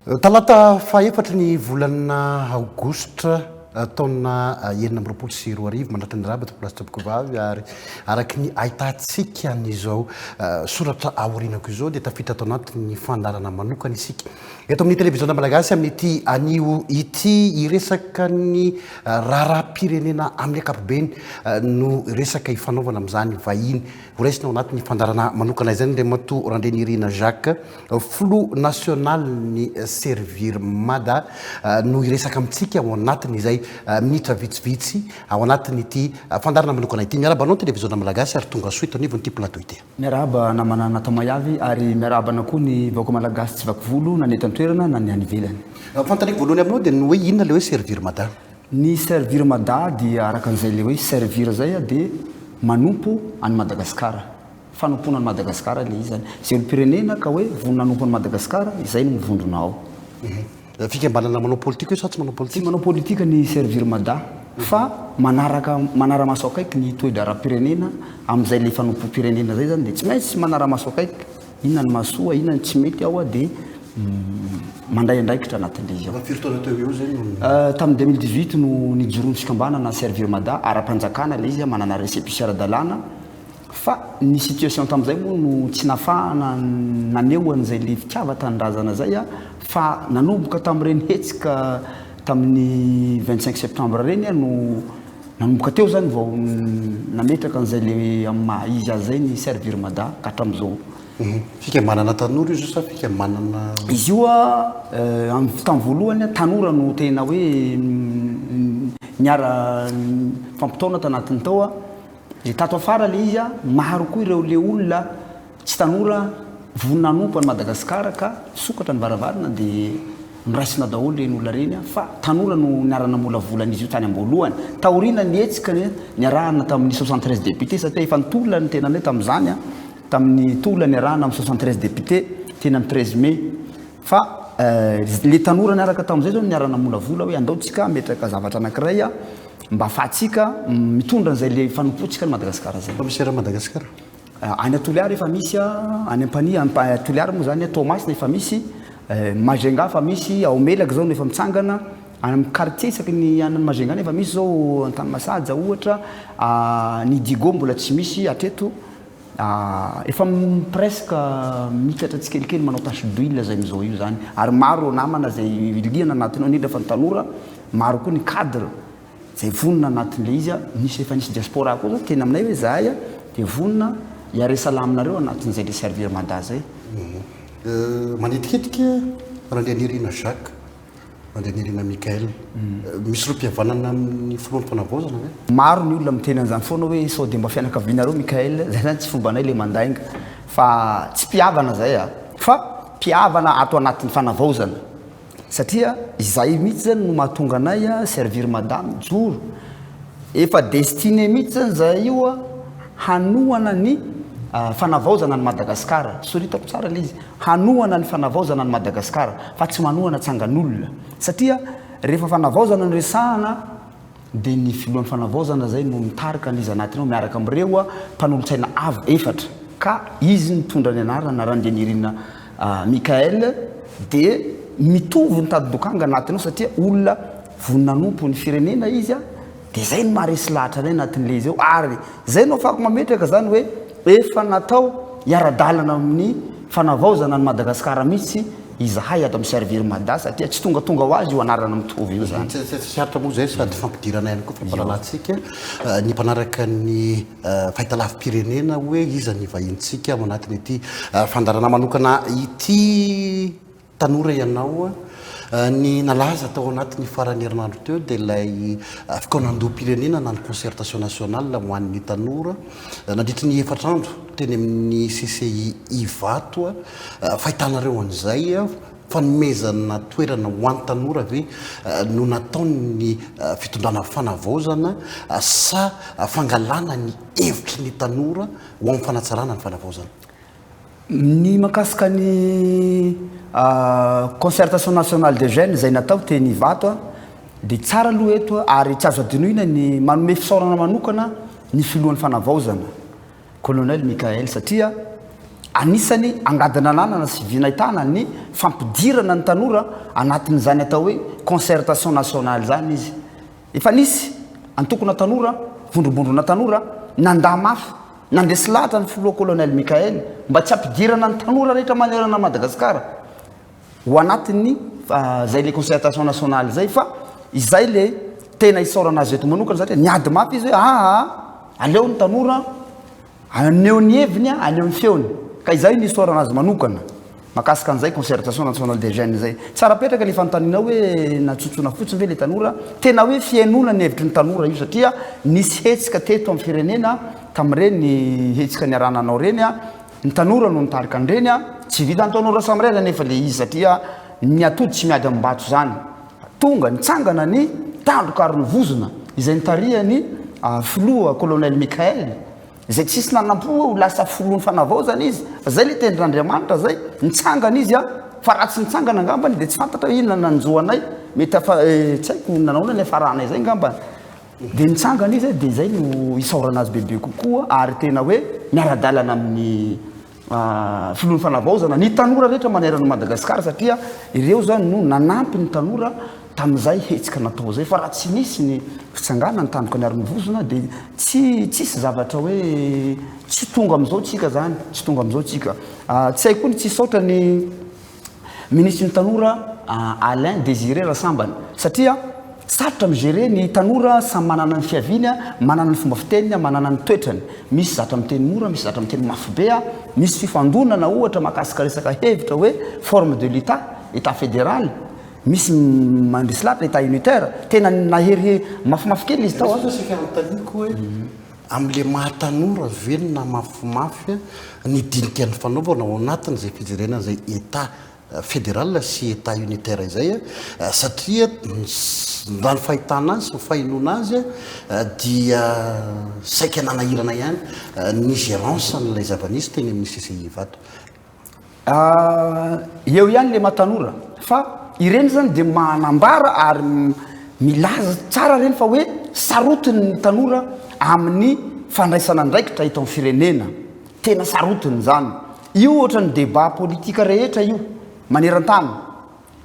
Talata fahaefatry ny volana aogositra taona 2026, mandratra ny raba tompokolahy sy tompokovavy, ary araky ny ahitantsika an'izao soratra aorianako izao dia tafiditra ato anatin'ny fandaharana manokana isika eto amin'ny televiziona malagasy amin'ity anio ity. Hiresaka ny raharaham-pirenena amin'ny ankapobeny no resaka ifanaovana amin'izany vahiny horaisina ao anatin'ny fandaharana manokana izany, Andriamatoa Randrianirina Jacques, Filoha nasionalin'ny Servir Mada, no hiresaka amintsika ao anatin'izay minitra vitsivitsy ao anatin'ity fandaharana manokana ity. Miarahaba anao Televiziona Malagasy ary tonga soa eto anivon'ity plateau ity. Miarahaba namana Nathan Maiavy ary miarahaba anao koa ny vahoaka malagasy tsy vaky volo na ny eto an-toerana na ny any ivelany. Fanontaniako voalohany aminao dia ny hoe inona ilay hoe Servir Mada? Ny Servir Mada dia araka an'izay ilay hoe servir izay dia manompo an'i Madagasikara. Fanompoana an'i Madagasikara ilay izy izany. Izay olom-pirenena ka hoe vonona hanompo an'i Madagasikara, izay no mivondrona ao. Fikambanana manao politika io sa tsy manao politika? Tsy manao politika ny Servir Mada fa manaraka, manara-maso akaiky ny toe-draharaham-pirenena amin'izay ilay fanompoam-pirenena izay izany dia tsy maintsy manara-maso akaiky inona ny mahasoa, inona ny tsy mety ao dia mandray andraikitra anatin'ilay izy ao. Efa firy taona teo eo izay no. Tamin'ny 2018 no nijoroan'ny fikambanana Servir Mada, ara-panjakana ilay izy, manana récépissé ara-dalàna. Fa ny situation tamin'izay moa no tsy nafahana naneho an'izay le fitiavan-tanindrazana zay a, fa nanomboka tamin'ireny hetsika tamin'ny 25 septembre ireny a no nanomboka teo zany vao nametraka an'izay le amin'ny maha izy azy zay ny Servir Mada ka hatramin'izao. Fikambanana tanora izy io sa fikambanana. Izy io a, tamin'ny voalohany tanora no tena hoe niara nifampitaona tanatin'ny tao a. Dia tato afara le izy a, maro koa ireo le olona tsy tanora vonona hanompo an'i Madagasikara ka misokatra ny varavarana dia noraisina daholo ireny olona ireny a, fa tanora no niara-namolavola an'izy io tany am-boalohany. Taoriana ny hetsika niarahana tamin'ny 73 députés satria efa nitolona ny tenanay tamin'izany a, tamin'ny tolona niarahana amin'ny 73 députés teny amin'ny 13 mai. Fa le tanora niaraka tamin'izay zao niara-namolavola hoe andao tsika hametraka zavatra anankiray a, Mba afahantsika mitondra an'izay le fanompoantsika an'i Madagasikara zay. Efa misy eran'i Madagasikara? Any Toliara efa misy, any Ampanihy, Toliara moa zany, Toamasina efa misy, Majunga efa misy, ao Melaky zao no efa mitsangana, any amin'ny quartier isaky ny any Majunga any efa misy zao, Antanimasaja ohatra, ny Diego mbola tsy misy hatreto. Efa presque miitatra tsikelikely manao tache d'huile zay amizao io zany ary maro ireo namana zay liana anatiny ao indrindra fa ny tanora, maro koa ny cadre zay vonona anatin'le izy, misy efa nisy diaspora koa zao teny aminay hoe zahay dia vonona hiaresala aminareo anatin'izay le servir mada zay. Manitikitika Randrianirina Jacques. Andrianirina Michael. Misy rohim-pihavanana amin'ny filohan'ny fanavaozana ve? Maro ny olona miteny an'izany foana hoe sao dia mba fianakavianareo Michael, zay zany tsy fombanay le mandainga fa tsy mpihavana zay a! Fa mpihavana ato anatin'ny fanavaozana satria izay mihitsy zany no mahatonga anay servir madame mijoro, efa destiné mihitsy zany zahay io a hanohana ny fanavaozana an'i Madagasikara, soritako tsara le izy. Hanohana ny fanavaozana an'i Madagasikara fa tsy manohana tsangan'olona satria rehefa fanavaozana no resahana dia ny filohan'ny fanavaozana izay no mitarika an'izy anatiny ao miaraka amin'ireo mpanolotsaina avo efatra ka izy nitondra ny anarana Randrianirina Michael dia mitovy ny tady-dokanga anatiny ao satria olona vonona hanompo ny firenena izy Dia izay no maharesy lahatra anay anatin'ilay izy eo ary izay no afahako mametraka izany hoe efa natao hiara-dalana amin'ny fanavaozana an'i Madagasikara mihitsy izahay ato amin'ny Servir Mada satria tsy tongatonga ho azy io anarana mitovy io izany. Tsy sarotra moa izay sady fampidirana ihany koa fampahalalantsika ny mpanaraka ny fahitalavi-pirenena hoe iza ny vahinintsika ao anatin'ity fandaharana manokana ity. Tanora ianao, ny nalaza tao anatin'ny faran'ny herinandro teo dia ilay fikaonandoham-pirenena na ny concertation nationale ho an'ny tanora nandritry ny efatra andro teny amin'ny CCI Ivato. Fahitanareo an'izay fanomezana toerana ho an'ny tanora ve no nataon'ny fitondrana fanavaozana sa fangalana ny hevitry ny tanora ho amin'ny fanatsarana ny fanavaozana? Ny mahakasika ny concertation nationale des jeunes izay natao teny Ivato dia tsara aloha eto ary tsy azo adinoina ny manome fisaorana manokana ny filohan'ny fanavaozana Colonel Mickaël satria Anisany angady nananana sy vy nahitana ny fampidirana ny tanora anatin'izany atao hoe concertation nationale izany izy. Efa nisy antokona tanora, vondrombondrona tanora nandà mafy, nandresy lahatra ny filoha Colonel Mickaël mba tsy hampidirana ny tanora rehetra manerana an'i Madagasikara ho anatin'ny izay le concertation nationale izay fa izay le tena isaorana azy eto manokana satria niady mafy izy hoe aa aleo ny tanora Haneho ny heviny, haneho ny feony. Ka izay no isaorana azy manokana mahakasika an'izay concertation nationale des jeunes izay. Tsara petraka ilay fanontanianao hoe natsotsoina fotsiny ve ilay tanora? Tena hoe fihainoana ny hevitry ny tanora io satria nisy hetsika teto amin'ny firenena tamin'ireny hetsika niarahana nanao ireny, ny tanora no nitarika an'ireny, tsy vitan'ny tanora samirery anefa ilay izy satria ny atody tsy miady amim-bato izany. Tonga nitsangana ny tandroka ary ny vozona izay nitarihan'ny filoha Colonel Mickaël izay tsisy nanampo hoe ho lasa filohan'ny fanavaozana izy fa zay le tendrin'Andriamanitra zay, nitsangana izy an, fa raha tsy nitsangana angambany dia tsy fantatra hoe inona nanjo anay, mety afa tsy haiko nanaona ny hafaranay zay angambany, dia nitsangana izy dia zay no isaorana azy bebe kokoa ary tena hoe miara-dalana amin'ny Filohan'ny Fanavaozana, ny tanora rehetra manerana an'i Madagasikara satria ireo izany no nanampy ny tanora tamin'izay hetsika natao izay fa raha tsy nisy ny fitsanganana ny tandroka niaro ny vozona dia tsy tsisy zavatra hoe tsy tonga amin'izao tsika zany, tsy tonga amin'izao tsika. Tsy hay koa ny tsy hisaotra ny Minisitry ny tanora Alain Désiré Rasambany satria sarotra mi-gérer ny tanora samy manana ny fiaviany, manana ny fomba fiteniny, manana ny toetrany. Misy zatra miteny mora, misy zatra miteny mafy be, misy fifandonana ohatra mahakasika resaka hevitra hoe forme de l'Etat, Etat fédéral, misy mandresy lahatra Etat unitaire, tena nahery mafimafy kely izy tao. Misy saika anontaniako hoe amin'ilay maha tanora ve no nahamafimafy ny dinika nifanaovana ao anatin'izay fijerena an'izay Etat fédéral sy Etat unitaire izay satria raha ny fahitana azy sy ny fahenoana azy dia saika nanahirana ihany ny gérance an'ilay zava-nisy teny amin'ny CCI Ivato. Eo ihany le maha tanora fa ireny zany dia manambara ary milaza tsara ireny fa hoe sarotiny ny tanora amin'ny fandraisana andraikitra eto amin'ny firenena, tena sarotiny izany. Io ohatran'ny débat politique rehetra io maneran-tany.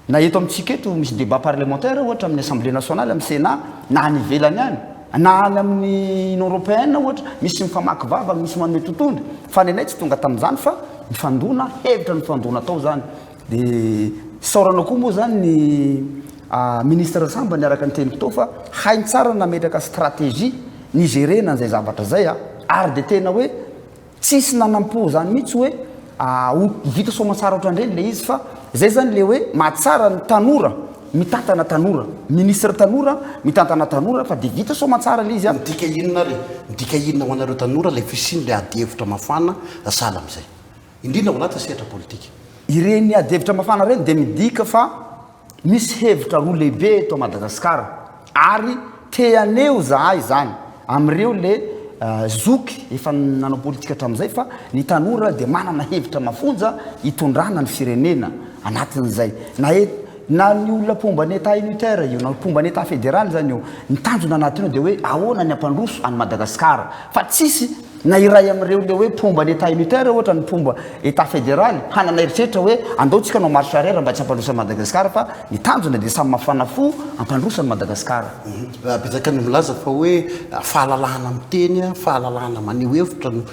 Na eto amintsika eto misy débat parlementaire ohatra amin'ny assemblée nationale, amin'ny sénat, na any ivelany any, na any amin'ny union européenne ohatra, misy mifamaky vava, misy manome tontondry, fa ny anay tsy tonga tamin'izany fa nifandona hevitra nifandona tao zany. Dia isaorana koa moa zany ny ministre Rasambany araka ny teniko teo fa hainy tsara ny nametraka stratégie ni-gérer-na an'izay zavatra izay ary dia tena hoe Tsisy nanampo zany mihitsy hoe ho vita soamantsara ohatran'ireny le izy fa zay zany le hoe mahatsara ny tanora mitantana tanora, ministre tanora mitantana tanora fa de vita soamantsara le izy a. Midika inona ary e? Midika inona ho anareo tanora ilay fisian'ilay adihevitra mafana sahala amin'izay? Indrindra ao anatin'ny sehatra politika. Ireny adihevitra mafana ireny dia midika fa Misy hevitra roa lehibe eto Madagasikara ary te haneho zahay izany amin'ireo le zoky efa nanao politika hatramin'izay fa ny tanora dia manana hevitra mafonja hitondrana ny firenena anatin'izay na na ny olona mpomba ny Etat unitaire io na mpomba ny Etat fédéral izany io ny tanjona anatin'io dia hoe ahoana ny hampandroso an'i Madagasikara fa tsisy Na iray amin'ireo le hoe mpomba ny Etat unitaire ohatra ny mpomba Etat fédéral hanana eritreritra hoe andao tsika hanao marche arrière mba tsy hampandroso an'i Madagasikara fa ny tanjona dia samy mafana fo hampandroso an'i Madagasikara. Betsaka ny milaza fa hoe fahalalahana miteny, fahalalahana maneho hevitra no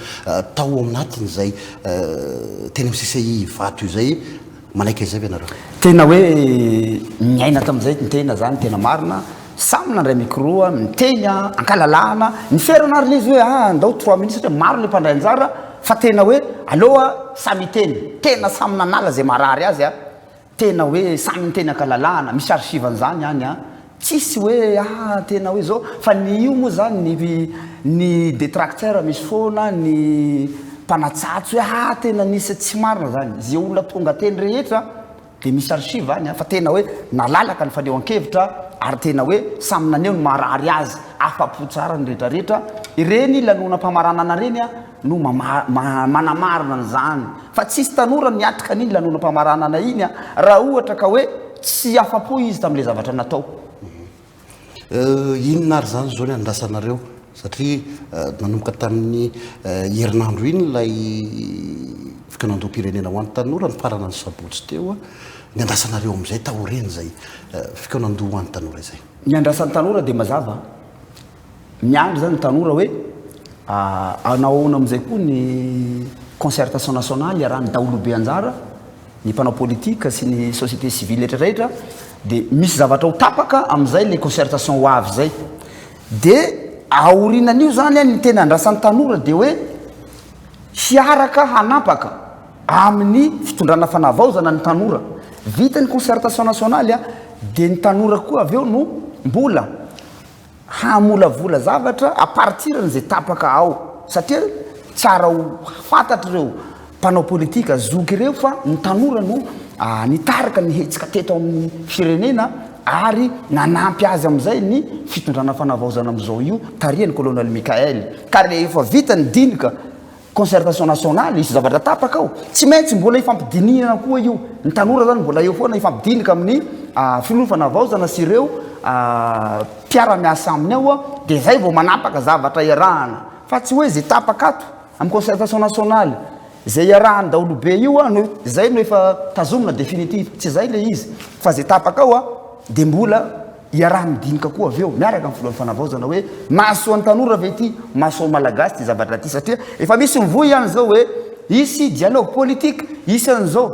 tao anatin'izay teny amin'ny CCI Ivato izay. Manaiky an'izay ve nareo? Tena hoe niaina tamin'izay ny tena zany, tena marina, samy nandray micro, niteny ankalalahana, niferana ary le izy hoe ah ndao trois minutes satria maro le mpandray anjara fa tena hoe aleo samy hiteny, tena samy nanala zay marary azy a, tena hoe samy niteny ankalalahana, misy archive an'izany any an. Tsisy hoe ah tena hoe zao fa ny io moa zany ny ny detracteur misy foana ny mpanatsatso hoe ah tena nisy tsy marina zany ze olona tonga teny rehetra de misy archive any fa tena hoe nalalaka ny fanehoan-kevitra ary tena hoe samy naneho ny maharary azy afa-po tsara ny rehetra rehetra ireny lanonam-pamaranana ireny no manamarina an'izany fa tsisy tanora niatrika an'iny lanonam-pamaranana iny raha ohatra ka hoe tsy afa-po izy tamin'ilay zavatra natao. Inona ary izany izao ny andrasanareo satria nanomboka tamin'ny herinandro iny ilay. fikaonandoham-pirenena ho an'ny tanora nifarana ny sabotsy teo. Ny andrasanareo amin'izay taorian'izay fikaonandoha ho an'ny tanora izay? Ny andrasan'ny tanora dia mazava. Miandry izany ny tanora hoe hanao ahoana amin'izay koa ny concertation nationale iarahan'ny daholobe anjara, ny mpanao politique sy ny société civile rehetra rehetra dia misy zavatra ho tapaka amin'izay ilay concertation ho avy izay. Dia aorinan'io izany ny tena andrasan'ny tanora dia hoe hiaraka hanampaka amin'ny fitondrana fanavaozana ny tanora. Vita ny concertation nationale dia ny tanora koa avy eo no mbola hamolavola zavatra à partir an'izay tapaka ao satria tsara ho fantatr'ireo mpanao politika zoky ireo fa ny tanora no nitarika ny hetsika teto amin'ny firenena ary nanampy azy amin'izay ny fitondrana fanavaozana amin'izao io tarihan'ny colonel Mickaël ka rehefa vita ny dinika Concertation nationale, hisy zavatra tapaka ao. Tsy maintsy mbola hifampidinihana koa io. Ny tanora zany mbola eo foana hifampidinika amin'ny filoha fanavaozana sy ireo mpiara-miasa aminy ao dia zay vao manapaka zavatra iarahana. Fa tsy hoe zay tapaka ato amin'ny concertation nationale, zay iarahan'ny daholobe io no zay no efa tazomina définitive. Tsy zay le izy. Fa zay tapaka ao dia mbola Iaraha-midinika koa avy eo miaraka amin'ny filohan'ny fanavaozana hoe mahasoa ny tanora ve ity, mahasoa ny Malagasy ity zavatra ity satria efa misy mivoy ihany izao hoe hisy dialogue politique, hisy an'izao.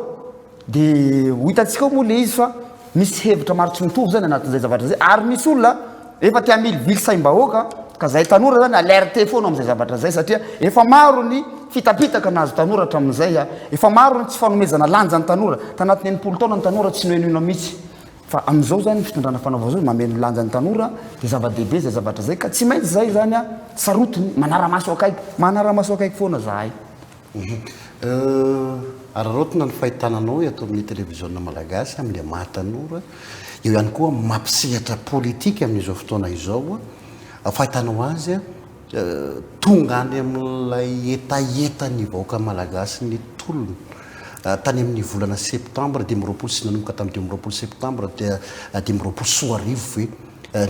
Dia ho hitantsika eo moa ilay izy fa misy hevitra maro tsy mitovy izany anatin'izay zavatra izay ary misy olona efa te hamilivily saim-bahoaka ka izahay tanora izany alerte foana amin'izay zavatra izay satria efa maro ny fitapitaka nahazo tanora hatramin'izay, efa maro ny tsy fanomezana lanja ny tanora, tanatin'ny 60 taona ny tanora tsy nohenoina mihitsy. Fa amin'izao izany ny fitondrana fanavaozana mameno lanja ny tanora dia zava-dehibe izay zavatra izay ka tsy maintsy izay izany a sarotiny manara-maso akaiky, manara-maso akaiky foana zahay. Araraotina ny fahitana anao eto amin'ny televiziona malagasy amin'ilay maha tanora, eo ihany koa mampisehatra politika amin'izao fotoana izao, fahitanao azy Tonga any amin'ilay hetahetan'ny vahoaka malagasy ny tolona. Tany amin'ny volana septambra 25 sy nanomboka tamin'ny 25 septambra dia 2025 ve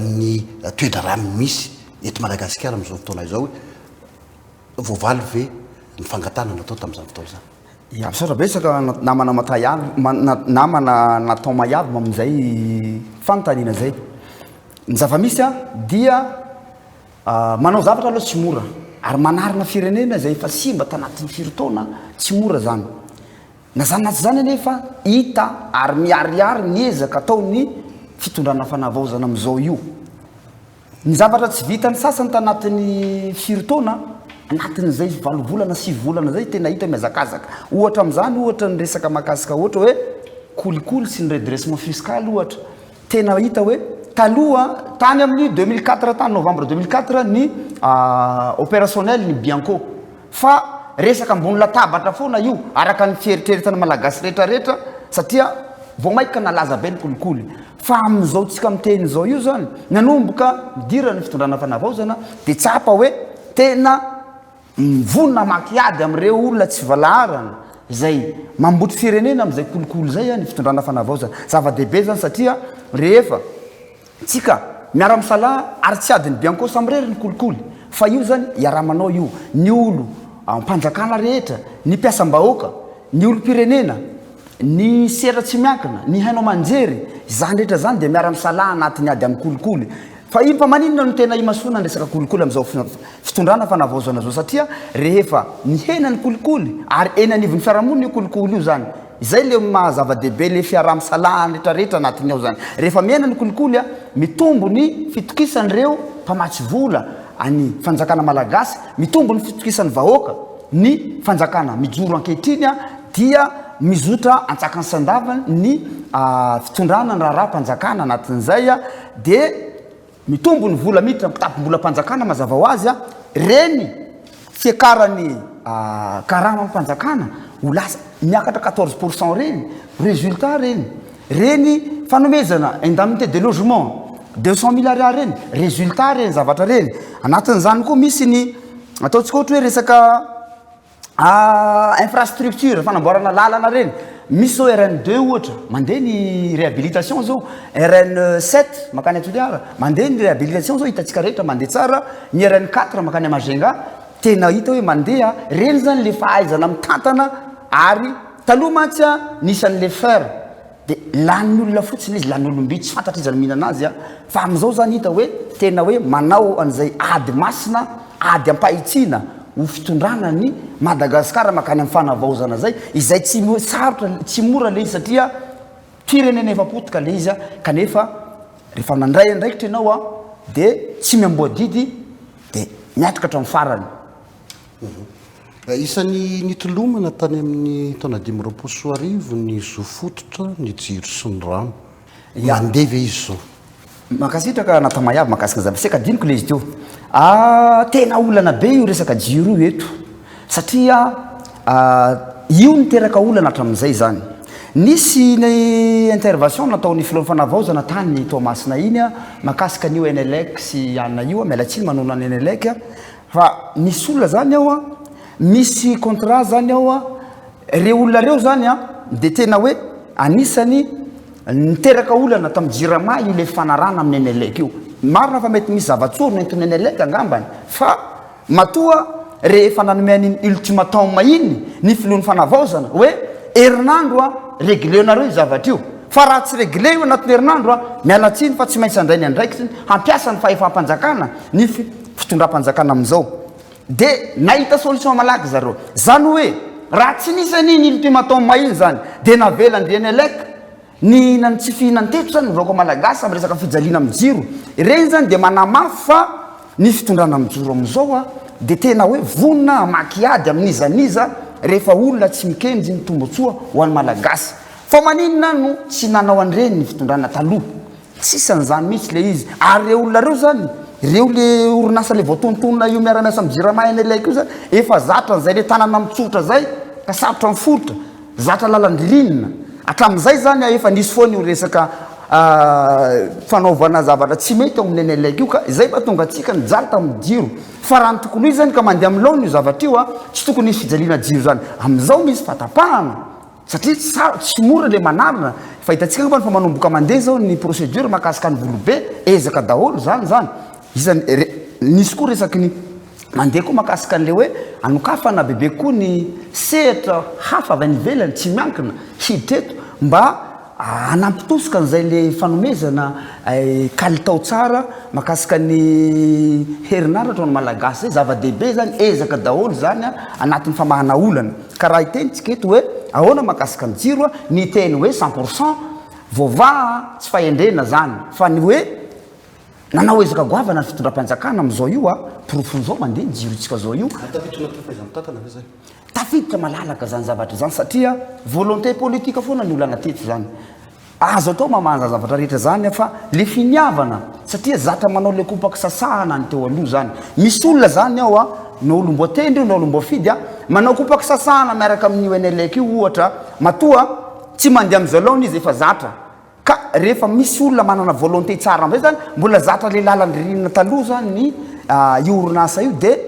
ny toe-draharaha misy eto Madagasikara amin'izao fotoana izao? Voavaly ve ny fangatahana natao tamin'izany fotoana izany? Ya, misaotra betsaka namana Mataiavy, namana Nathan Maiavy amin'izay fanontaniana izay. Ny zava-misy dia Manao zavatra aloha tsy mora, ary manarina firenena izay efa simba tanatin'ny firy taona, tsy mora izany. Na izany na tsy izany anefa, hita ary miharihary ny ezaka ataon'ny fitondrana fanavaozana amin'izao io. Ny zavatra tsy vitan'ny sasany tanatin'ny firy taona, anatin'izay valo volana, sivy volana izay, tena hita mihazakazaka. Ohatra amin'izany ohatra ny resaka mahakasika ohatra hoe kolikoly sy ny redressement fiscal ohatra. Tena hita hoe taloha tany amin'ny 2004 tany novembre 2004 ny opérationnel ny Bianco fa resaka ambony latabatra foana io araka ny fieritreretan'ny Malagasy rehetra rehetra satria vao maika nalaza be ny kolikoly fa amin'izao tsika miteny izao io zany nanomboka nidiran'ny fitondrana fanavaozana dia tsapa hoe tena Mivonona hamaky ady amin'ireo olona tsy valaharana izay mambotry firenena amin'izay kolikoly izay ny fitondrana fanavaozana. Zava-dehibe izany satria rehefa tsika miara-misalahy ary tsy adin'ny Bianco samirery ny kolikoly fa io izany iaraha-manao io, ny olo am-panjakana rehetra, ny mpiasam-bahoaka, ny olom-pirenena, ny sehatra tsy miankina, ny haino aman-jery, izany rehetra izany dia miara-misalahy anatin'ny ady amin'ny kolikoly. Fa iny fa maninona no tena imasoana ny resaka kolikoly amin'izao fitondrana fanavaozana izao satria rehefa mihena ny kolikoly ary eny anivon'ny fiarahamonina io kolikoly io izany, izay le maha zava-dehibe le fiaraha-misalahy rehetra rehetra anatiny ao izany. Rehefa mihena ny kolikoly a, mitombo ny fitokisan'ireo mpamatsy vola an'ny fanjakana malagasy, mitombo ny fitokisan'ny vahoaka ny fanjakana mijoro ankehitriny a, dia mizotra antsakany sy andavany ny fitondrana ny raharaham-panjakana anatin'izay dia mitombo ny vola miditra amin'ny kitapom-bolam-panjakana mazava ho azy, ireny fiakaran'ny karamam-panjakana ho lasa miakatra 14 pour cent ireny, résultat ireny, ireny fanomezana indemnité de logement 200 mille ariary ireny, résultat ireny zavatra ireny, anatin'izany koa misy ny ataontsika ohatra hoe resaka Infrastructure, fanamboarana lalana reny, misy zao RN deux ohatra, mandeha ny réhabilitation zao, RN sept mankany à Toliara, mandeha ny réhabilitation zao hitantsika rehetra mandeha tsara, ny RN quatre mankany à Majunga, tena hita hoe mandeha, reny zany le fahaizana mitantana. Ary taloha mantsy a, nisy an'le fer de lanin'ny olona fotsiny izy, lanin'olom-by, tsy fantatra iza no mihinana azy a, fa amin'izao zany hita hoe tena hoe manao an'izay ady masina, ady am-pahitsiana ho fitondrana an'i Madagasikara mankany amin'ny fanavaozana zay, izay tsy sarotra, tsy mora le izy satria firenena efa potika le izy a, kanefa rehefa nandray andraikitra ianao a, de tsy miamboho adidy de miatrika hatramin'ny farany. Isan'ny nitolomana tany amin'ny taona 2025 ny zo fototra, ny jiro sy ny rano. Mandeha ve izy izao? Mankasitraka Nathan Maiavy mahakasika an'izany. Saika adinoko ilay izy teo. Ah, tena olana be io resaka jiro io eto satria io niteraka olana hatramin'izay izany. Nisy ny intervention nataon'ny filohan'ny fanavaozana tany Toamasina iny mahakasika an'io Enelec sy anona io, miala tsiny manonona an'i Enelec. Fa misy olona zany ao an, misy contrat zany ao an, reo olona reo zany an de tena hoe anisany niteraka olana tamin'ny jirama io le fifanarahana amin'ny Enelec io. Marina fa mety misy zava-tsoa nentin'ny Enelec angambany fa matoa rehefa nanome an'iny ultimatum iny ny filohan'ny fanavaozana hoe herinandro an regler-nareo io zavatra io fa raha tsy regler io anatin'ny herinandro an miala tsiny fa tsy maintsy handray ny andraikitry hampiasa ny fahefam-panjakana ny fitondram-panjakana amin'izao de nahita solution malaky zareo, zany hoe raha tsy nisy an'iny ultimatum iny zany de navelan-dry Enelec nihinan'ny tsy fihinany teto zany ny vahoaka malagasy amin'ny resaka fijaliana amin'ny jiro, ireny zany de manamafy fa ny fitondrana mijoro amin'izao a de tena hoe vonona hamaky ady amin'iza n'iza rehefa olona tsy mikendry ny tombotsoa ho an'ny malagasy, fa maninona no tsy nanao an'ireny ny fitondrana taloha? Tsisy an'izany mihitsy le izy. Ary reo olona reo zany, reo le orinasa le voatonontonona io miara-miasa amin'ny Jirama Enelec io zany, efa zatra an'izay le tanana mitsotra zay ka sarotra miforitra, zatra lalan-dririnina. Hatramin'izay zany efa nisy foana io resaka fanaovana zavatra tsy mety ao amin'ny Enelec io ka izay mahatonga antsika nijaly tamin'ny jiro. Fa raha ny tokony ho izy zany ka mandeha amin'ny laoniny io zavatra io, tsy tokony hisy fijaliana jiro zany. Amin'izao misy fahatapahana. Satria tsy saro, tsy mora le manarina, efa hitantsika angambany fa manomboka mandeha zao ny procédure mahakasika ny volobe, ezaka daholo zany zany, isany re, nisy koa resaky ny mandeha koa mahakasika an'le hoe anokafana bebe kokoa ny sehatra hafa avy any ivelany tsy miankina hiditra eto mba hanampy tosika an'izay le fanomezana kalitao tsara mahakasika ny herinaratra ho an'ny Malagasy zay, zava-dehibe zany, ezaka daholo zany anatin'ny famahana olana. Ka raha hiteny tsika eto hoe ahoana mahakasika ny jiro a, ny hiteny hoe cent pour cent voavaha tsy fahendrena zany fa ny hoe nanao ezaka goavana ny fitondram-panjakana amin'izao io a, porofon'izao mandeha ny jirontsika zao io. Ary tafiditra anatin'ny fahaiza-mitantana ve zay? Tafiditra malalaka zany zavatra zany satria volonté politique foana ny olana teto zany. Azo atao mamaha zany zavatra rehetra zany fa le finiavana satria zatra manao le kopa-kisasahana ny teo aloha zany. Misy olona zany ao a, na olom-boatendry io na olom-boafidy a, manao kopa-kisasahana miaraka amin'io Enelec io ohatra, matoa tsy mandeha amin'izao laona izy efa zatra. Ka rehefa misy olona manana volonté tsara amizay zany, mbola zatra le lalan-dririnina taloha zany ny io orinasa io de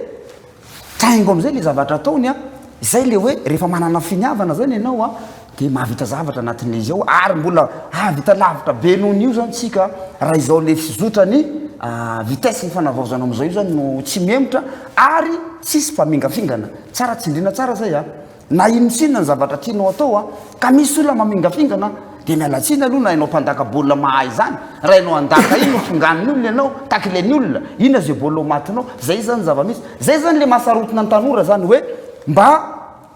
Taingo amizay le zavatra ataony a, zay le hoe rehefa manana finiavana zany ianao a de mahavita zavatra anatin'le izy ao ary mbola hahavita lavitra be noho ny io zany tsika raha izao le fizotrany vitesse ny fanavaozana amizao io zany no tsy mihemotra ary tsisy mpamingafingana, tsara tsindrina tsara zay a. Na inona sy inona ny zavatra tianao atao a, ka misy olona mamingafingana dia miala tsiny aloha na ianao mpandaka baolina mahay izany, raha ianao handaka iny ho fonganin'ny olona ianao, takilen'ny olona, inona izay baolina ho matinao, zay izany ny zava-misy, zay izany le mahasarotina ny tanora zany hoe mba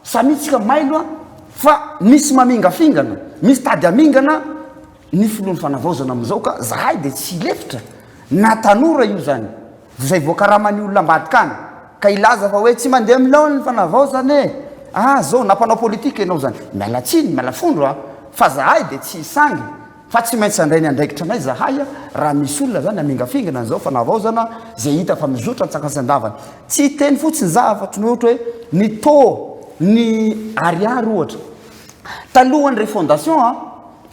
samia tsika mailo a, fa misy mamingafingana, misy tady hamingana ny filohan'ny fanavaozana amin'izao ka zahay dia tsy hilefitra na tanora io zany. Izay voakaraman'ny olona ambadika any ka hilaza fa hoe tsy mandeha amin'ny laoniny ny fanavaozana e! Ah zao na mpanao politika ianao zany, miala tsiny, miala fondro a! Fa zahay dia tsy hisangy fa tsy maintsy handray ny andraikitra anay zahay raha misy olona zany hamingafingana an'izao fanavaozana izay hita fa mizotra antsakany sy andavany. Tsy hiteny fotsiny za afa-tsy ny ohatra hoe ny taux ny ariary ohatra talohan'ny refondation a!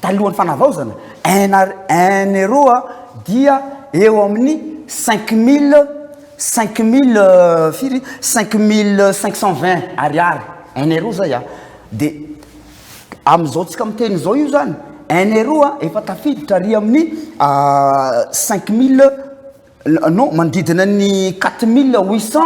Talohan'ny fanavaozana, un ar, un euro dia eo amin'ny 5000, 5000 firy? 5520 ariary, un euro zay a. Dia amin'izao tsika miteny izao io zany, un euro efa tafiditra ary amin'ny 5000, non, manodidina ny 4800,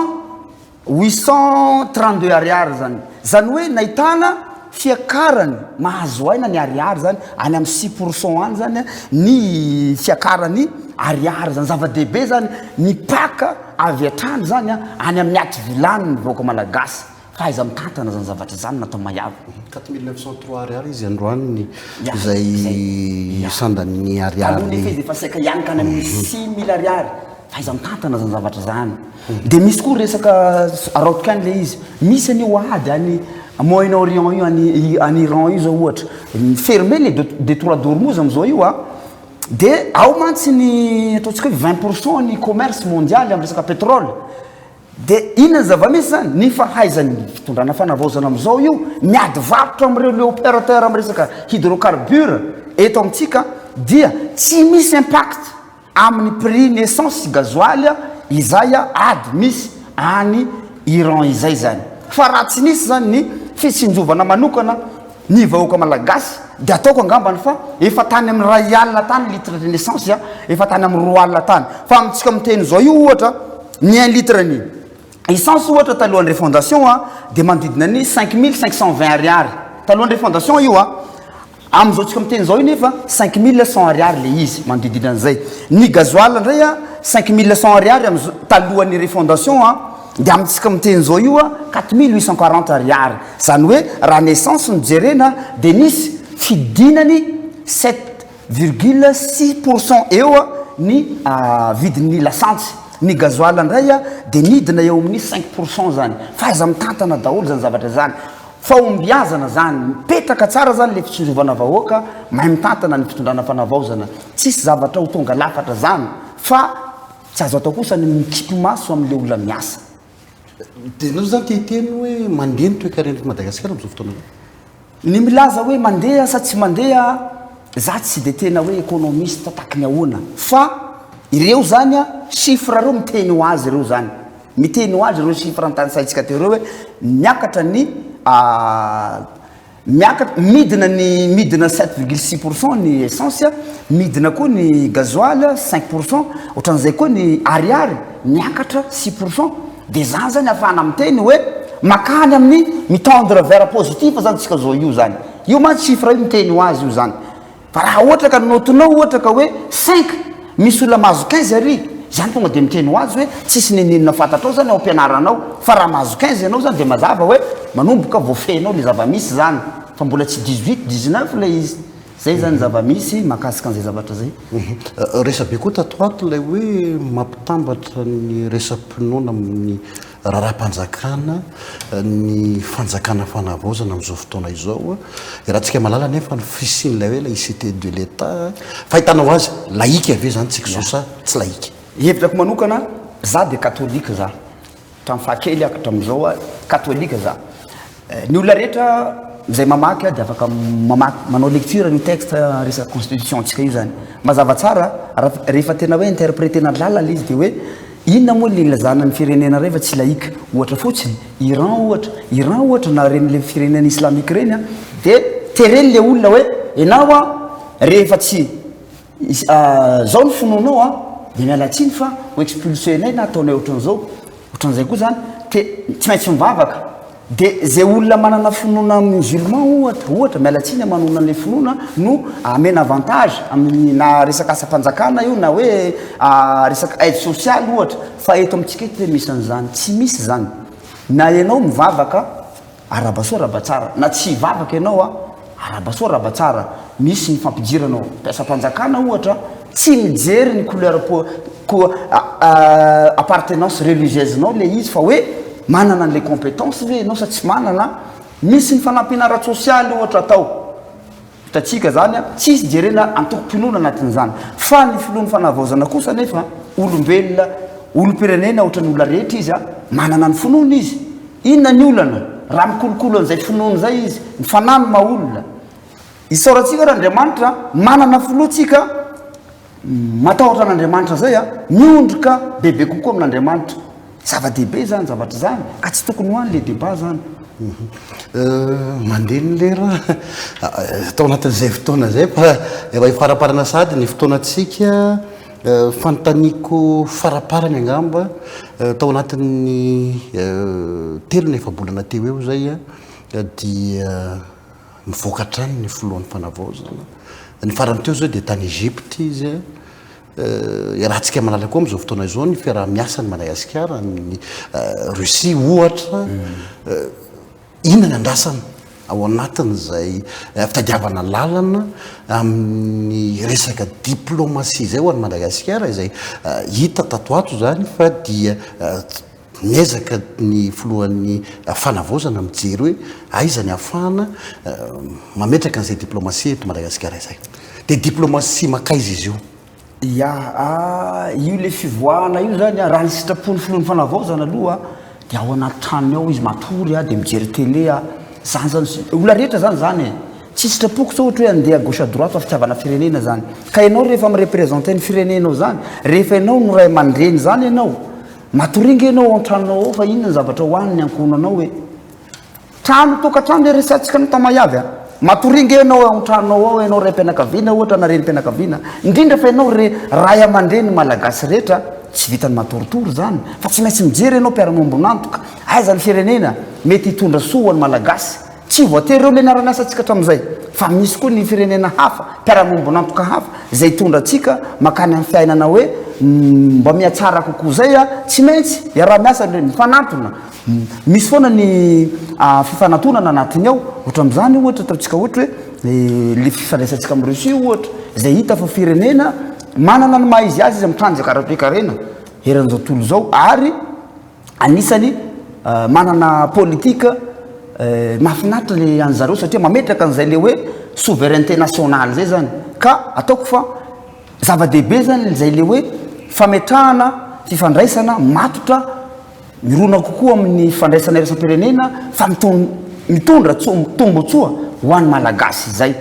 832 ariary zany. Zany hoe nahitana. Fiakarany mahazo aina ny ariary zany, any amin'ny 6% any zany ny fiakaran'ny ariary zany. Zava-dehibe zany, mipaka avy hatrany zany any amin'ny aty vilany ny vahoaka malagasy. Fahaiza-mitantana zany zavatra zany natao Maiava. 4903 ariary izy androany izay sandan'ny ariary. Taloha nefa izy efa saika hianika any amin'ny 6000 ariary. Fahaiza-mitantana zany zavatra zany. Dia misy koa resaka araotiko ihany ilay izy. Misy an'io ady any Moyen Orient io, any any Iran io zao ohatra. Fermé le détroit d'Ormuz amin'izao io a. Dia ao mantsy ny ataontsika hoe 20% ny commerce mondial amin'ny resaka pétrole. Dia inona ny zava-misy zany? Ny fahaizan'ny fitondrana fanavaozana amin'izao io miady varotra amin'ireo le opérateur amin'ny resaka hydrocarbure eto amintsika dia tsy misy impact Amin'ny prix ny essence sy gasoil izay ady misy any Iran izay zany. Fa raha tsy nisy zany ny fitsinjovana manokana ny vahoaka malagasy dia ataoko angambany fa efa tany amin'ny iray alina tany litre ny essence efa tany amin'ny 20 alina tany. Fa amintsika miteny izao io ohatra ny un litre ny essence ohatra talohan'ny refondation dia manodidina ny 5520 ariary talohan'ny refondation io a. Amin'izao tsika miteny izao io nefa 5100 ariary le izy, manodididina an'izay. Ny gasoil indray a 5100 ariary amin'izao, talohan'ny refondation a, dia amintsika miteny izao io a 4840 ariary. Izany hoe raha ny essence no jerena dia nisy fidinany 7,6% eo ny vidin'ny lasantsy. Ny gasoil indray a dia nidina eo amin'ny 5% izany. Fahaiza-mitantana daholo izany zavatra izany. Fahombiazana zany, mipetraka tsara zany le fitsinjovana vahoaka, mahay mitantana ny fitondrana fanavaozana, tsisy zavatra ho tonga lafatra zany fa tsy azo atao kosa ny mikipy maso amle olona miasa. Dia ianao zany te hiteny hoe mandeha ny toekarena eto Madagasikara amin'izao fotoana izao? Ny milaza hoe mandeha sa tsy mandeha, za tsy de tena hoe economiste taky ny ahoana fa ireo zany chiffre reo miteny ho azy ireo zany. Miteny ho azy ireo chiffres notanisaintsika teo ireo hoe miakatra ny miakatra midina ny midina 7,6% ny essence, midina koa ny gasoil 5%, ohatran'izay koa ny ariary miakatra 6%. Dia izany zany ahafahana miteny hoe makany amin'ny mi-tendre vers positif zany tsika zao io zany. Io mantsy chiffre io miteny ho azy io zany. Fa raha ohatra ka note-nao ohatra ka hoe cinq, misy olona mahazo 15 ary, izany tonga dia miteny ho azy hoe tsisy n'inon'inona fantatrao zany ao am-pianarana ao, fa raha mahazo 15 ianao zany dia mazava hoe manomboka voafehinao le zava-misy zany, fa mbola tsy 18, 19 ilay izy. Zay zany ny zava-misy mahakasika an'izay zavatra zay. Resabe koa tato ho ato ilay hoe mampitambatra ny resa-pinoana amin'ny Raharaham-panjakana ny fanjakana fanavaozana amin'izao fotoana izao. Iarahantsika mahalala anefa ny fisian'ilay hoe laïcité de l'Etat. Fahitanao azy, laïque ve izany tsika izao sa tsy laïque? Hevitrako manokana, za dia katolika za, hatramin'ny fahakely aho ka hatramin'izao aho katolika za. Ny olona rehetra izay mamaky dia afaka mamaky, manao lecture an'io texte resaka constitution antsika io zany. Mazava tsara, rehefa tena hoe interpreter-na lalina ilay izy dia hoe Inona moa le ilazana ny firenena iray fa tsy laïque? Ohatra fotsiny, Iran ohatra, Iran ohatra na ireny le firenena islamique ireny an, de tereny le olona hoe enao an rehefa tsy zao ny finoanao an de miala tsiny fa ho expulser-nay na ataonay ohatran'izao, ohatran'izay koa zany, te tsy maintsy mivavaka. Dia izay olona manana finoana musulman ohatra, ohatra, miala tsiny amin'ny manonona an'ilay finoana, no amena avantage amin'ny na resaka asam-panjakana io na hoe resaka aide sociale ohatra. Fa eto amintsika eto ve misy an'izany? Tsy misy izany. Na ianao mivavaka, arahaba soa arahaba tsara, na tsy hivavaka ianao an, Arahaba soa arahaba tsara, misy ny fampidirana ao mpiasam-panjakana ohatra tsy mijery ny couleur po ko appartenance religieuse nao le izy fa hoe manana an'le compétence ve ianao sa tsy manana, misy ny fanampiana ara-tsosialy ohatra atao, hitantsika zany an, tsisy jerena antokom-pinoana anatin'izany, fa ny filohan'ny fanavaozana kosa anefa olombelona, olom-pirenena ohatran'ny olona rehetra izy an, manana ny finoany izy, Inona ny olana raha mikolokolo an'izay finoana izay izy? Ny fanahy no maha olona. Isaorantsika ary Andriamanitra, manana filoha tsika matahotra an'Andriamanitra izay a, miondrika bebe kokoa amin'Andriamanitra. Zava-dehibe izany zavatra izany ka tsy tokony ho any le débat izany. Mandeha ny lera tao anatin'izay fotoana izay fa efa hifaraparana sahady ny fotoanantsika. Fanontaniako faraparany angamba, tao anatin'ny telo na efa-bolana teo eo izay dia Mivoaka hatrany ny filohan'ny fanavaozana. Ny farany teo izao dia tany Egypte izy. Iarahantsika mahalala koa amin'izao fotoana izao ny fiaraha-miasan'i Madagasikara amin'ny Russie ohatra. Inona ny andrasana ao anatin'izay fitadiavana lalana amin'ny resaka diplomasia izay ho an'i Madagasikara izay hita tato ato izany fa dia miezaka ny filohan'ny fanavaozana mijery hoe aiza ny ahafahana mametraka an'izay diplomasia eto Madagasikara izay. Dia diplomasia mankaiza izy io? Ya, io le fivoahana io zany a, raha ny sitrapon'ny filohan'ny fanavaozana aloha dia ao anaty tranony ao izy matory a, dia mijery télé a, zany zany, olona rehetra zany zany e, tsy sitrapoko zao ohatra hoe andeha à gauche à droite fa fitiavana firenena zany, ka ianao rehefa mi-representer ny firenenao zany, rehefa ianao no ray aman-dreny zany ianao, matoria nge ianao ao an-tranonao ao fa inona ny zavatra hohanin'ny ankohonanao e. Trano tokantrano le resahantsika ny Tamayavy a! Matoria nge ianao ao an-tranonao ao ianao raim-pianakaviana ohatra na renim-pianakaviana, indrindra fa ianao re ray aman-dreny malagasy rehetra, tsy vitan'ny matoritory izany fa tsy maintsy mijery ianao mpiara-miombon'antoka, aiza ny firenena mety hitondra soa ho an'ny malagasy, tsy voatery ireo le niara-niasantsika hatramin'izay fa misy koa ny firenena hafa, mpiara-miombon'antoka hafa izay hitondra antsika mankany amin'ny fiainana hoe mba mihatsara kokoa izay a, tsy maintsy iaraha-miasa ny mifanantona. Misy foana ny fifanantonana anatiny ao, ohatra amin'izany ohatra ataontsika ohatra hoe le fifandraisantsika amin'i Russie ohatra, izay hita fa firenena manana ny maha izy azy izy amin'ny tanjaka ara-toekarena eran'izao tontolo izao ary anisany manana politique mahafinaritra le an'ny zareo satria mametraka an'izay le hoe souveraineté nationale zay zany ka ataoko fa zava-dehibe zany izay le hoe fametrahana fifandraisana matotra Mirona kokoa amin'ny fandraisana iraisam-pirenena fa mitondra tombotsoa ho an'ny Malagasy izay.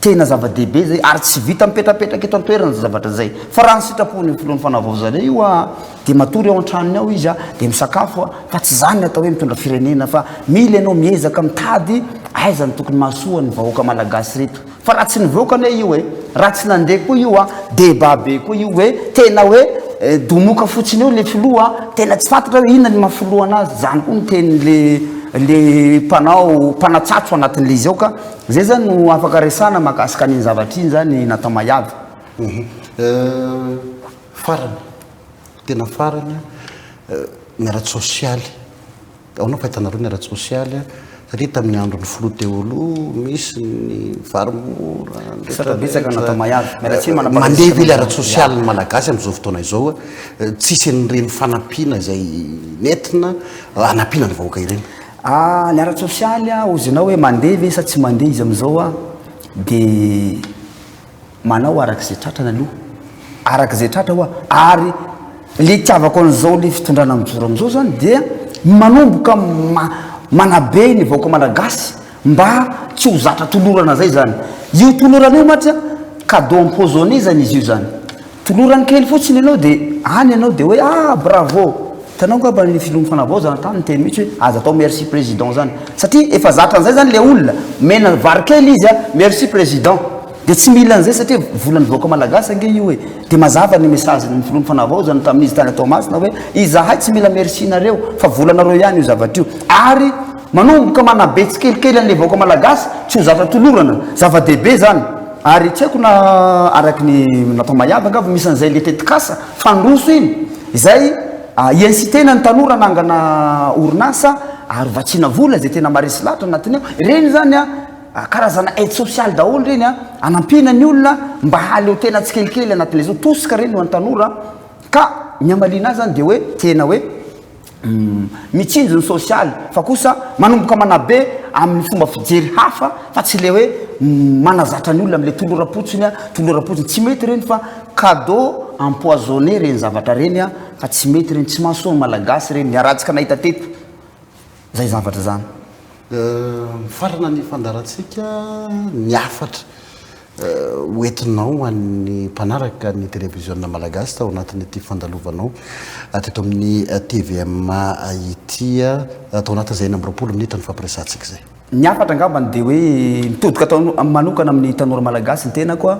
Tena zava-dehibe izay ary tsy vita mipetrapetraka eto an-toerana izay zavatra izay. Fa raha ny sitrapon'ny filohan'ny fanavaozana io dia matory ao an-tranony ao izy dia misakafo fa tsy izany ny atao hoe mitondra firenena fa mila ianao miezaka mitady aiza no tokony mahasoa ny vahoaka Malagasy ireto. Fa raha tsy nivoaka anie io e, raha tsy nandeha koa io a, débat be koa io hoe tena hoe domoka fotsiny eo le filoha, tena tsy fantatra hoe inona ny maha filoha anazy, zany koa ny tenin'le le mpanao mpanatsatso anatin'le izy ao ka, zay zany no afaka resahana mahakasika an'iny zavatra iny zany Nathan Mayavy. Farany, tena farany, ny ara-tsosialy. Ahoana ny fahitanareo ny ara-tsosialy satria tamin'ny andron'ny filoha teo aloha misy ny vary mora, ny Misaotra betsaka rehetrarehetra. Natao Mayavy. Miala tsiny manapaka Mandeha resaka ve ilay anao. ara-tsosialy ny Malagasy amin'izao fotoana izao? Tsisy an'ireny fanampiana izay nentina hanampiana ny vahoaka ireny. Ah, ny ara-tsosialy hozy ianao hoe mandeha ve sa tsy mandeha izy amin'izao ah, dia Manao araka izay tratrany aloha, araka izay tratra hoa, ary le itiavako an'izao le fitondrana mijoro amin'izao zany dia manomboka manabe ny vahoaka malagasy mba tsy ho zatra tolorana zay zany. Io tolorana io mantsy cadeau empoisonné zany izy io zany. Tolorany kely fotsiny ianao dia any ianao dia hoe ah bravo. Hitanao angamba ny filohan'ny fanavaozana tany niteny mihitsy hoe aza atao merci président zany satria efa zatra an'izay zany le olona, omena vary kely izy a merci président. Dia tsy mila an'izay satria volan'ny vahoaka malagasy ange io e! Dia mazava ny message-n'ny filohan'ny fanavaozana tamin'izy tany Toamasina hoe izahay tsy mila merci-nareo fa volanareo ihany io zavatra io. Ary manomboka manabe tsikelikely an'ilay vahoaka malagasy tsy ho zatra tolorana. Zava-dehibe izany. Ary tsy haiko na araka ny natao Mayab angamba misy an'izay ilay tetikasa fandroso iny izay hi-inciter-na ny tanora hanangana orinasa ary vatsiana vola izay tena maharesy lahatra anatiny ao. Ireny izany an! Karazana aide sociale daholo ireny an, anampiana ny olona mba hahaleo tena tsikelikely anatin'ilay izy, tosika ireny ho an'ny tanora ka ny hamaliana azy zany dia hoe tena hoe mitsinjo ny sosialy fa kosa manomboka manabe amin'ny fomba fijery hafa fa tsy ilay hoe manazatra ny olona amin'ilay toloram-potsiny an, toloram-potsiny, tsy mety ireny fa cadeau empoisonné ireny zavatra ireny an, fa tsy mety ireny, tsy mahasoa ny malagasy ireny, niarahantsika nahita teto izay zavatra izany. Mifarana ny fandaharantsika, ny hafatra ho entinao ho an'ny mpanaraka ny televiziona malagasy tao anatin'ity fandalovanao teto amin'ny tvm ity tao anatin'izay 26 minitra nifampiresahantsika izay. Ny hafatra angambany dia hoe mitodika manokana amin'ny tanora malagasy ny tenako a,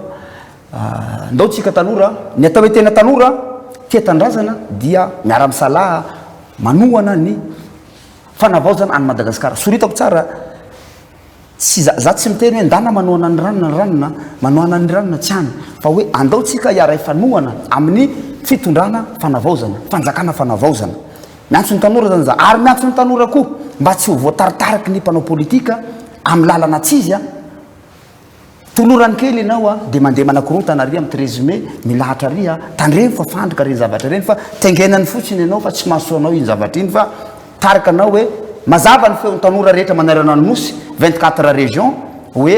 ndao tsika tanora, ny atao hoe tena tanora tia tanindrazana dia miara-misalahy manohana ny Fanavaozana an'i Madagasikara. Soritako tsara. Tsy za, za tsy miteny hoe ndana manohana an'i ranona ny ranona, manohana an'i ranona tsy any, fa hoe andao tsika hiara hifanohana amin'ny fitondrana fanavaozana, fanjakana fanavaozana. Miantso ny tanora zany za, ary miantso ny tanora koa mba tsy ho voataritariky ny mpanao politika amin'ny lalana tsy izy a, Tolorany kely ianao a, dia mandeha manakorontana ary amin'ny 13 mai, milahatra ary a, tandremo fa fandrika ireny zavatra ireny fa tengenany fotsiny ianao fa tsy mahasoa anao iny zavatra iny fa tarika anao hoe mazava ny feon'ny tanora rehetra manerana ny nosy, 24 régions, hoe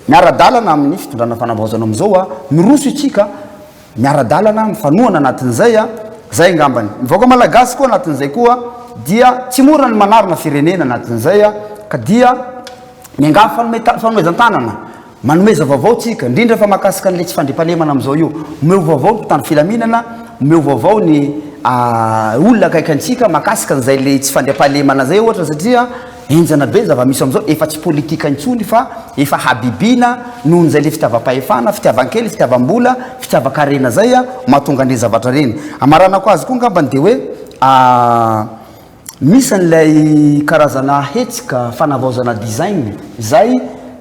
miara-dalana amin'ny fitondrana fanavaozana amin'izao a, miroso isika miara-dalana mifanohana anatin'izay a, zay angambany. Ny vahoaka malagasy koa anatin'izay koa dia tsy mora ny manarina firenena anatin'izay a, ka dia Miangavy fanomezan-tanana, manomeza vaovao tsika, indrindra fa mahakasika an'ilay tsy fandriampahalemana amin'izao io. Omeo vaovao ny mpitandro filaminana, omeo vaovao ny olona akaiky antsika mahakasika an'izay ilay tsy fandriampahalemana izay ohatra satria henjana be ny zava-misy amin'izao, efa tsy politika intsony fa efa habibiana nohon'izay ilay fitiavam-pahefana, fitiavan-kely, fitiavam-bola, fitiavan-karena izay mahatonga an'ireny zavatra ireny. Amaranako azy koa angambany dia hoe Misy an'ilay karazana hetsika fanavaozana design izay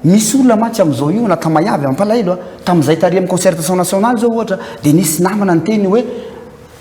misy olona mantsy amin'izao io na Tamayavy mampalahelo a, tamin'izay tary amin'ny concertation nationale izao ohatra dia nisy namana niteny hoe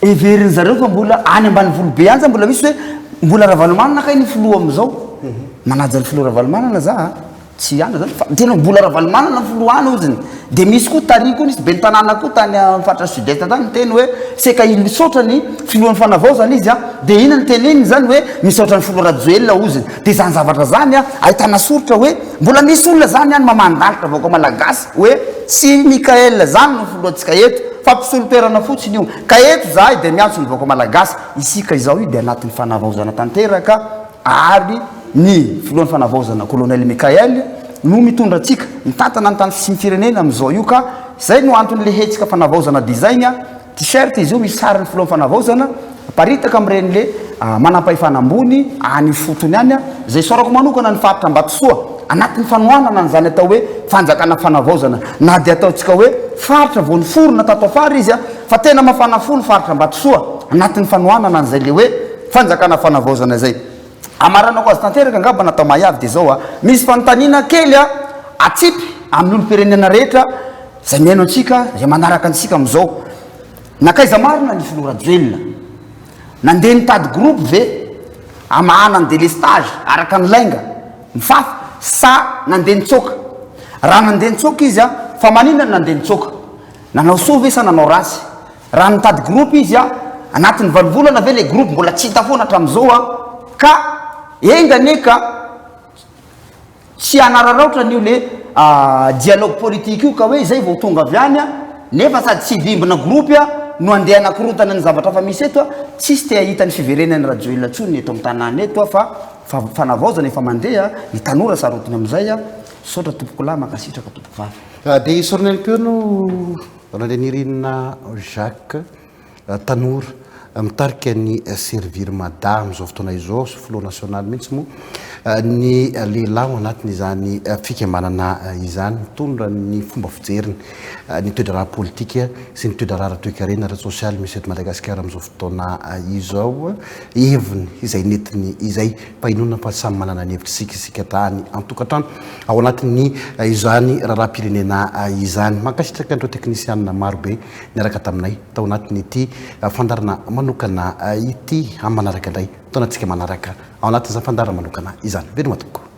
heverin'ny zareo fa mbola any ambanivolo be any zany mbola misy hoe mbola Ravalomanana kay ny filoha amin'izao, manaja ny filoha Ravalomanana za a. Tsy any zany fa tena mbola Ravalomanana ny filoha any oziny. Dia misy koa tary koa nisy ben'ny tanàna koa tany amin'ny faritra sud est tany niteny hoe seka misaotra ny filohan'ny fanavaozana izy a, dia inona no teneniny zany hoe misaotra ny filoha Rajoelina oziny. Dia zany zavatra zany a ahitana soritra hoe mbola misy olona zany any mamandalitra vahoaka malagasy hoe tsy Mickaël zany no filohantsika eto fa mpisolo toerana fotsiny io. Ka eto zahay dia miantso ny vahoaka malagasy, isika izao io dia anatin'ny fanavaozana tanteraka ary Ny filohan'ny fanavaozana Colonel Mickaël no mitondra antsika, mitantana ny tany sy ny firenena amin'izao io ka izay no anton'ilay hetsika fanavaozana design, t-shirt izy io misy sarin'ny filohan'ny fanavaozana aparitaka amin'ireny le manampahefana ambony any ifotony any, izay isaorako manokana ny faritra Ambatosoa anatin'ny fanohanana an'izany atao hoe fanjakana fanavaozana na dia ataontsika hoe faritra vao niforona tato afara izy fa tena mafana fo ny faritra Ambatosoa anatin'ny fanohanana an'izay le hoe fanjakana fanavaozana izay. Amaranako azy tanteraka angamba natao mahay avy dia izao a, misy fanontaniana kely a atsipy amin'ny olom-pirenena rehetra izay mihaino antsika, izay manaraka antsika amin'izao. Nankaiza marina ny filoha Rajoelina? Nandeha nitady groupe ve hamahana ny délestage araka ny lainga mifafa sa nandeha nitsoaka? Raha nandeha nitsoaka izy a, fa maninona no nandeha nitsoaka? Nanao soa ve sa nanao ratsy? Raha nitady groupe izy a, anatin'ny valo volana ve le groupe mbola tsy hita foana hatramin'izao a, ka enga anie ka tsy hanararaotra an'io le dialogue politique io ka hoe izay vao tonga avy any a, nefa sady tsy hivimbina groupe a no andeha hanakorontana ny zavatra efa misy eto a, tsisy te hahita ny fiverenan'i Rajoelina intsony eto amin'ny tanàna eto a fa fanavaozana efa mandeha, ny tanora sarotiny amin'izay a, misaotra tompokolahy, mankasitraka tompokovavy. Dia isaorana ihany koa ianao Randrianirina Jacques, tanora mitarika ny Servir Mada amin'izao fotoana izao sy filoha nasionaly mihitsy moa ny lehilahy ao anatin'izany fikambanana izany, mitondra ny fomba fijeriny ny toe-draharaha politika sy ny toe-draharaha ara-toekarena ara-tsosialy misy eto Madagasikara amin'izao fotoana izao, heviny izay nentiny izay. Fa inoana fa samy manana ny hevitra isika isika tany an-tokantrano ao anatin'ny izany raharaham-pirenena izany. Mankasitraka an'ireo teknisianina maro be niaraka taminay tao anatin'ity fandaharana manokana ity. Amin'ny manaraka indray, taonantsika manaraka ao anatin'izany fandaharana manokana izany. Veloma tompoko.